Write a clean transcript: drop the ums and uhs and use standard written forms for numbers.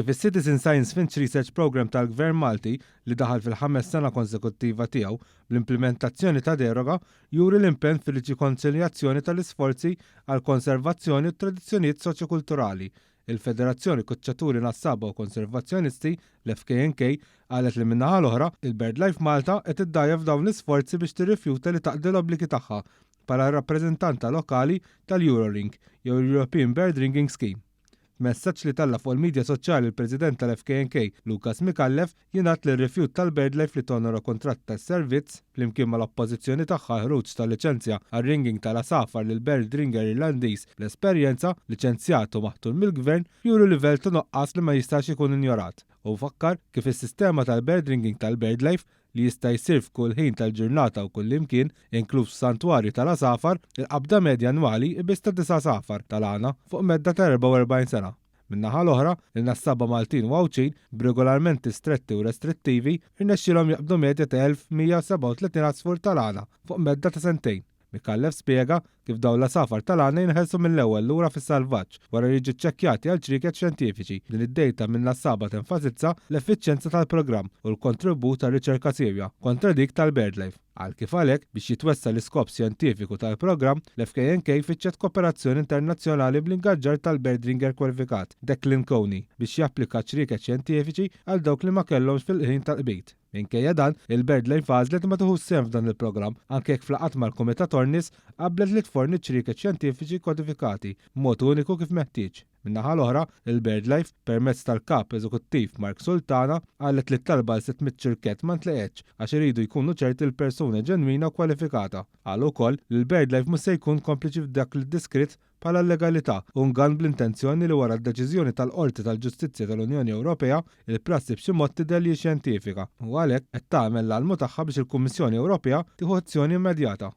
Kif is-Citizen Science Finch Research Programme tal-Gvern Malti, li daħal fil-ħames sena konsekuttiva tiegħu bl-implimentazzjoni ta' deroga, juri l-impenn fir-riċikonċiljazzjoni tal-isforzi għall-konservazzjoni u t-tradizzjonijiet soċjokulturali. Il-Federazzjoni Kuċċaturi Nassaba u Konservazzjonisti, l-FKNK, qalet li min-naħa l-oħra, il-BirdLife Malta qed iddgħajjef dawn l-isforzi biex tirrifjuta li taqdi l-obbligi tagħha bħala r-rappreżentanta lokali tal-Euroring jew il-European Bird Ringing Scheme. F'messaġġ li tella' fuq il-midja soċjali l-President tal-FKNK, Lucas Micallef, jingħad li r-rifjut tal-BirdLife li tonora kuntratt ta' servizz, flimkien mal-oppożizzjoni tagħha għall-ħruġ ta' liċenzja għar-ringing tal-għasafar lil bird ringer Irlandiż bl-esperjenza, liċenzjat u maħtur mill-Gvern, juru livell ta' nuqqas li ma jistax ikun injorat. Hu fakkar kif is-sistema tal-bird ringing tal-BirdLife li jista' jsir f'kull ħin tal-ġurnata u kullimkien, inkluż f'santwarju tal-għasafar, il-qabda medja annwali hi biss ta' disa' għasafar tal-għana fuq medda ta' 44 sena. Min-naħa l-oħra, il-nassaba Maltin u Għawdxin, b'regolarmenti stretti u restrittivi, irnexxielhom jaqbdu medja ta' 1,137 għasfur tal-għana fuq medda ta' sentejn. Micallef spjega kif dawn l-għasafar tal-għana jinħelsu mill-ewwel lura fis-salvaġġ wara li jiġu ċċekkjati għal ċrieket xjentifiċi. Din id-dejta min-nassaba tenfasizza l-effiċjenza tal-programm u l-kontribut għar-riċerka siewja kontra dik tal-BirdLife. Qal kif għalhekk, biex jitwessa' l-iskop xjentifiku tal-programm, l-FKNK fittxet kooperazzjoni internazzjonali bl-ingaġġar tal-birdringer kwalifikat, Declan Coney, biex japplika ċrieket xjentifiċi għal dawk li ma kellhomx fil-ħin tal-qbid. Minkejja dan, il-BirdLife għażlet li ma tiħux sehem f'dan il-programm, anke jekk f'laqgħat mal-Kumitat Ornis qablet li tforni ċrieket xjentifiċi kodifikati b'mod uniku kif meħtieġ. Min-naħa l-oħra, il-BirdLife, permezz tal-Kap Eżekuttiv Mark Sultana, qalet li t-talba għal 600 ċirkett ma ntlaqgħetx għax iridu jkunu ċerti li l-persuna hi ġenwina u kwalifikata. Qal ukoll li l-BirdLife mhux se jkun kompliċi f'dak li ddeskritt bħala illegalità u ngann bl-intenzjoni li wara d-deċiżjoni tal-Qorti tal-Ġustizzja tal-Unjoni Ewropea, il-prassi b'xi mod tidher li hi xjentifika u għalhekk qed tagħmel l-almu tagħha biex il-Kummissjoni Ewropea tieħu azzjoni immedjata.